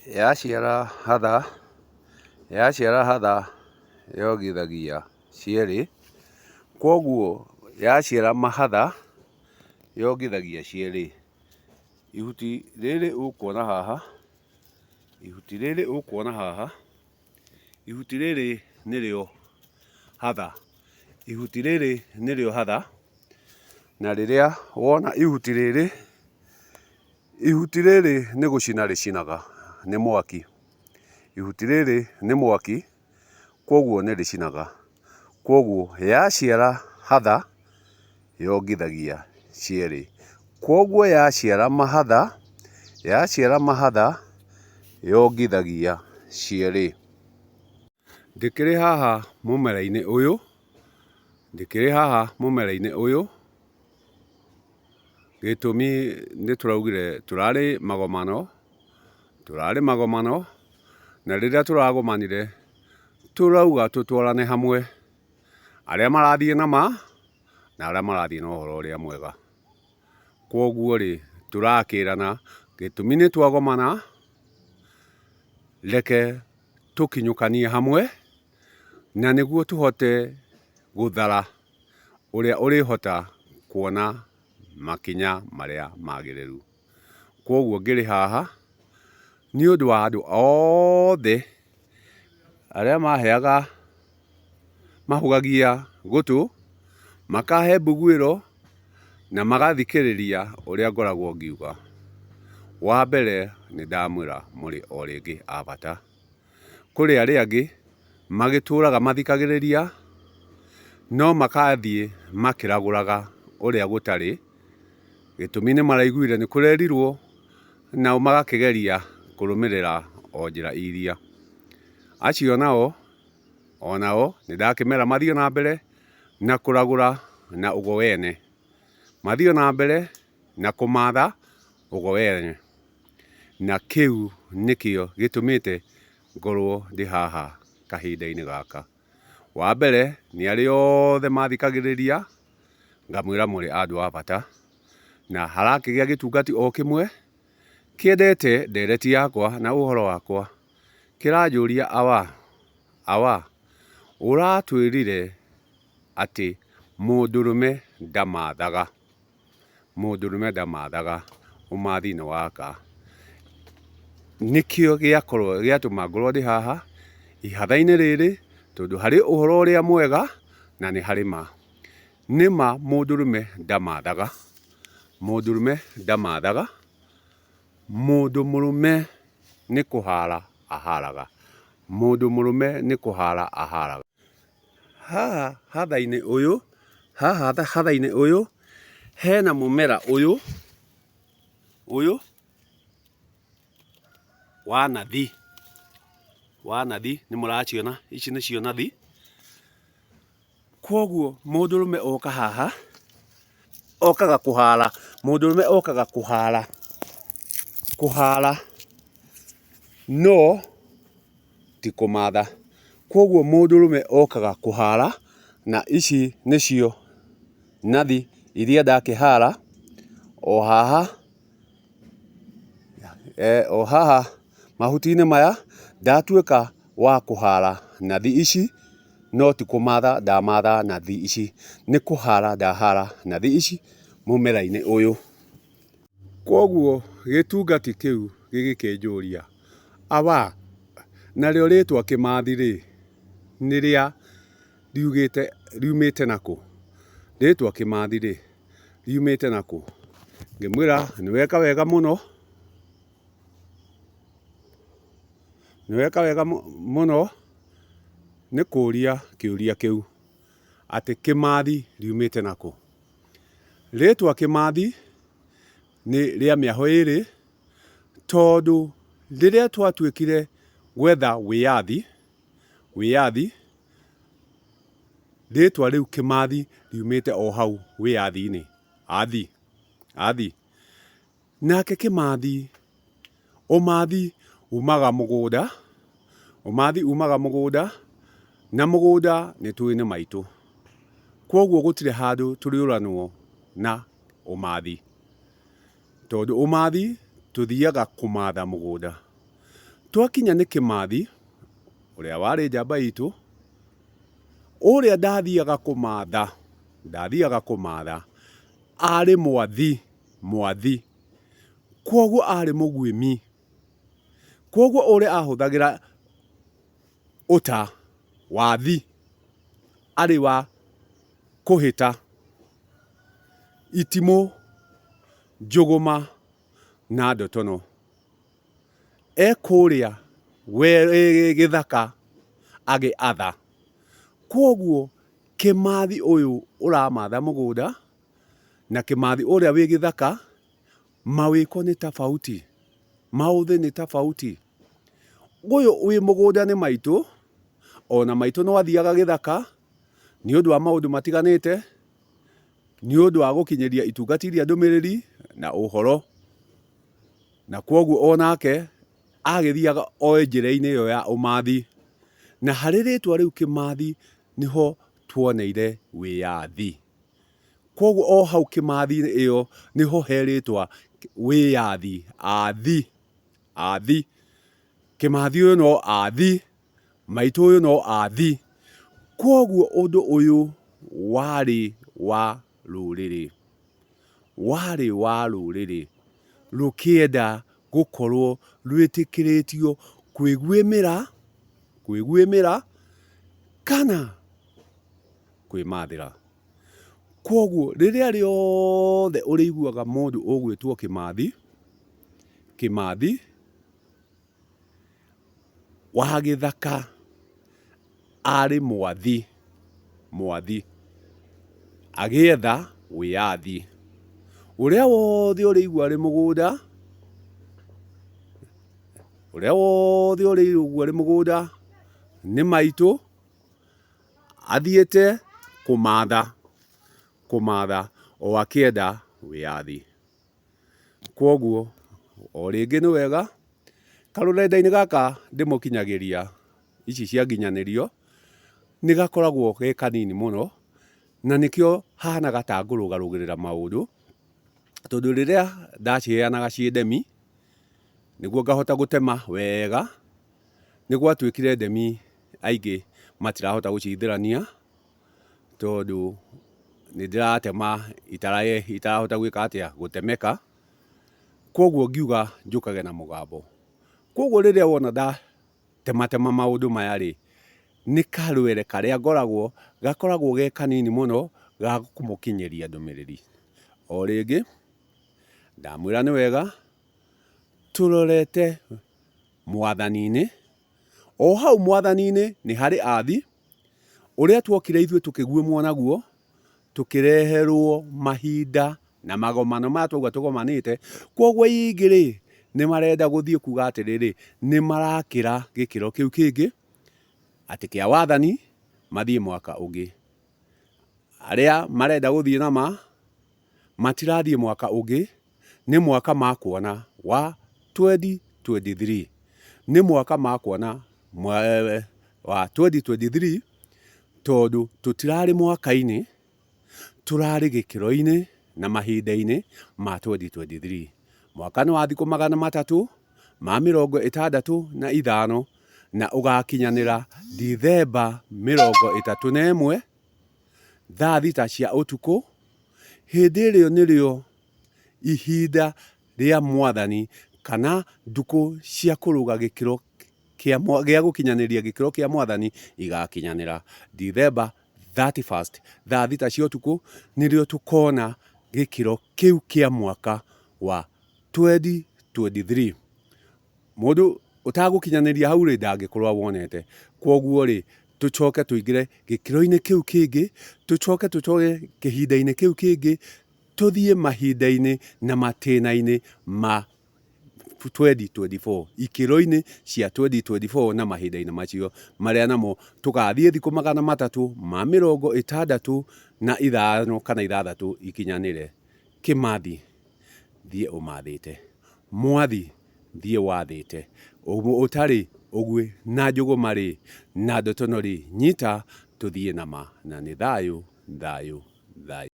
Yaciara hatha, yaciara hatha yongithagia cierĩ, kwoguo yaciara mahatha yongithagia cierĩ. Ihuti rĩrĩ ũkuona haha, ihuti rĩrĩ ũkuona haha, ihuti rĩrĩ nĩrĩo hatha, ihuti rĩrĩ nĩrĩo hatha, na rĩrĩa wona ihuti rĩrĩ, ihuti rĩrĩ nĩ gũcina rĩcinaga nĩ mwaki. Ihuti rĩrĩ nĩ mwaki, kwoguo nĩ rĩcinaga. Kwoguo yaciara hatha yongithagia cierĩ. Kwoguo yaciara mahatha, yaciara mahatha yongithagia cierĩ. Ndĩkĩrĩ haha mũmera-inĩ ũyũ, ndĩkĩrĩ haha mũmera-inĩ ũyũ. Gĩtũmi nĩ tũraugire tũrarĩ magomano, tũrarĩ magomano, na rĩrĩa tũragomanire, tũrauga tũtwarane hamwe, arĩa marathiĩ na ma, na arĩa marathiĩ na ũhoro ũrĩa mwega. Kwoguo rĩ, tũrakĩrana, gĩtũmi nĩ twagomana, reke tũkinyũkanie hamwe, na nĩguo tũhote gũthara ũrĩa ũrĩhota kuona makinya marĩa magĩrĩru. Kwoguo ngĩrĩ haha nĩ ũndũ wa andũ othe arĩa maheaga, mahũgagia gũtũ, makahe mbuguĩro na magathikĩrĩria ũrĩa ngoragwo ngiuga. Wa mbere nĩ ndamwĩra mũrĩ o rĩngĩ a bata. Kũrĩ arĩa angĩ magĩtũraga mathikagĩrĩria no makathiĩ makĩragũraga ũrĩa gũtarĩ, gĩtũmi nĩ maraiguire nĩ kũrerirwo nao magakĩgeria kũrũmĩrĩra o njĩra iria. Acio nao onao nĩ ndakĩmera mathiĩ na mbere na kũragũra na ũgo wene, mathiĩ na mbere na kũmatha ũgo wene. Na kĩu nĩkĩo gĩtũmĩte ngorwo ndĩ haha kahinda-inĩ gaka. Wa mbere nĩ arĩa othe mathikagĩrĩria, ngamwĩra mũrĩ andũ a bata, na harakĩgĩa gĩtungati o kĩmwe kĩendete ndereti yakwa na ũhoro wakwa, kĩranjũria awa, awa, ũratwĩrire atĩ mũndũrũme ndamathaga. Mũndũrũme ndamathaga ũmathi nĩ waka. Nĩkĩo gĩakorwo gĩatũma ngorwo ndĩ haha ihatha-inĩ rĩrĩ, tondũ harĩ ũhoro ũrĩa mwega na nĩ harĩ ma. Nĩ ma mũndũrũme ndamathaga, mũndũrũme ndamathaga, mũndũ mũrũme nĩ kũhara aharaga, mũndũ mũrũme nĩ kũhara aharaga. Haha hatha-inĩ ũyũ, haha hatha-inĩ ũyũ, hena mũmera ũyũ, ũyũ wa nathi, wa nathi nĩ mũraciona ici nĩcio nathi. Kwoguo mũndũrũme oka haha, okaga kũhara, mũndũrũme okaga kũhara, kũhara no ti kũmatha. Kwoguo mũndũrũme okaga kũhara, na ici nĩcio nathi iria ndakĩhara, o haha, o haha mahuti-inĩ maya, ndatuĩka wa kũhara nathi ici, no ti kũmatha ndamatha nathi ici, nĩ kũhara ndahara nathi ici mũmera-inĩ ũyũ. Kwoguo gĩtungati kĩu gĩgĩkĩnjũria, Awa, narĩo rĩĩtwa Kĩmathi-rĩ, nĩ rĩa riugĩte riumĩte na kũ? Rĩĩtwa Kĩmathi-rĩ, riumĩte na kũ? Ngĩmwĩra, nĩ weka wega mũno, nĩ weka wega mũno nĩ kũũria kĩũria kĩu, atĩ Kĩmathi riumĩte na kũ? Rĩtwa Kĩmathi nĩ rĩa mĩaho ĩrĩ, tondũ rĩrĩa twatuĩkire gwetha wĩyathi, wĩyathi, rĩtwa rĩu Kĩmathi riumĩte o hau wĩyathi-inĩ, athi, athi. Nake Kĩmathi, ũmathi umaga mũgũnda, ũmathi umaga mũgũnda, na mũgũnda nĩ tũĩ nĩ maitũ. Kwoguo gũtirĩ handũ tũrĩũranwo na ũmathi. Tondũ ũmathi tũthiaga kũmatha mũgũnda. Twakinya nĩ Kĩmathi, ũrĩa warĩ njamba itũ, ũrĩa ndathiaga kũmatha, ndathiaga kũmatha, arĩ mwathi, mwathi. Kwoguo arĩ mũguĩmi. Kwoguo ũrĩa ahũthagĩra ũta, wathi, arĩ wa kũhĩta, itimũ, njũgũma na ndotono. E kũrĩa gĩthaka agĩatha. Kwoguo Kĩmathi ũyũ ũramatha mũgũnda na Kĩmathi ũrĩa wĩ gĩthaka, mawĩko nĩ tofauti, maũthĩ nĩ tofauti. Ũyũ wĩ mũgũnda nĩ maitũ, ona maitũ no athiaga gĩthaka nĩ ũndũ wa maũndũ matiganĩte, nĩ ũndũ wa gũkinyĩria itungata iria ndũmĩrĩri na ũhoro. Na kwoguo o nake agĩthiaga o njĩra-inĩ ĩyo ya ũmathi. Na harĩ rĩtwa rĩu Kĩmathi nĩho tuoneire wĩyathi. Kwoguo o hau Kĩmathi-inĩ ĩyo nĩho he rĩtwa wĩyathi, athi, athi. Kĩmathi ũyũ no athi, maitũ ũyũ no athi. Kwoguo ũndũ ũyũ warĩ wa rũrĩrĩ. Warĩ wa rũrĩrĩ rũkĩenda gũkorwo rwĩtĩkĩrĩtio kwĩguĩmĩra, kwĩguĩmĩra kana kwĩmathĩra. Kwoguo rĩrĩa rĩothe ũrĩiguaga mũndũ ũgwĩtwo Kĩmathi, Kĩmathi wa gĩthaka arĩ mwathi, mwathi agĩetha wĩyathi. Ũrĩa wothe ũrĩigua arĩ mũgũnda, ũrĩa wothe ũrĩigua arĩ mũgũnda nĩ maitũ athiĩte kũmatha, kũmatha o akĩenda wĩyathi. Kwoguo o rĩngĩ nĩ wega karũrenda-inĩ gaka ndĩmũkinyagĩria ici cia nginyanĩrio, nĩ gakoragwo ge kanini mũno, na nĩkĩo hanaga ta ngũrũgarũgĩrĩra maũndũ, tondũ rĩrĩa ndaciheanaga ciĩ ndemi, nĩguo ngahota gũtema wega, nĩ gwatuĩkire ndemi aingĩ matirahota gũcithĩrania. Tondũ nĩ ndĩratema itarahota gwĩka atĩa, gũtemeka, kwoguo ngiuga njũkage na mũgambo. Kwoguo rĩrĩa wona ndatematema maũndũ maya rĩ, nĩ karwere karĩa ngoragwo, gakoragwo ge kanini mũno ga kũmũkinyĩria ndũmĩrĩri. O rĩngĩ, ndamwĩra nĩ wega tũrorete Mwathani-inĩ, o hau Mwathani-inĩ nĩ harĩ athi, Ũrĩa twokire ithuĩ tũkĩguĩmwo naguo, tũkĩreherwo mahinda na magomano maya twauga tũgomanĩte, kwoguo aingĩ rĩ, nĩ marenda gũthiĩ kuga atĩrĩrĩ, nĩ marakĩra gĩkĩro kĩu kĩngĩ, atĩ kĩa wathani, mathiĩ mwaka ũngĩ. Arĩa marenda gũthiĩ na ma, matirathiĩ mwaka ũngĩ, nĩ mwaka makuona wa 2023. Nĩ mwaka makuona wa 2023 tondũ tũtirarĩ mwaka-inĩ, tũrarĩ gĩkĩro-inĩ na mahinda-inĩ ma 2023. Mwaka nĩ wa thikũ 365 na ũgakinyanĩra Dithemba 31 thaa 6 cia ũtukũ. Hĩndĩ ĩrĩo nĩrĩo ihinda rĩa Mwathani kana ndukũ cia kũrũga gĩkĩro gĩa gũkinyanĩria gĩkĩro kĩa Mwathani igakinyanĩra. Dithemba 31st thaa 6 cia ũtukũ nĩrĩo tũkona gĩkĩro kĩu kĩa mwaka wa 2023. Mũndũ ũtagũkinyanĩria hau rĩ, ndangĩkorwo awonete. Kwoguo rĩ, tũcoke tũingĩre gĩkĩro-inĩ kĩu kĩngĩ, tũcoke tũcoke kĩhinda-inĩ kĩu kĩngĩ, tũthiĩ mahinda-inĩ na matĩna-inĩ ma 2024, ikĩro-inĩ cia 2024 na mahinda-inĩ macio, marĩa namo tũgathiĩ thikũ 365 kana 6 ikinyanĩre. Kĩmathi, thiĩ ũmathĩte. Mwathi, thiĩ wathĩte. Ũtarĩ ũguĩ na njũgũma rĩ, na ndotono rĩ, nyita tũthiĩ na ma. Na nĩ thayũ, thayũ, thayũ.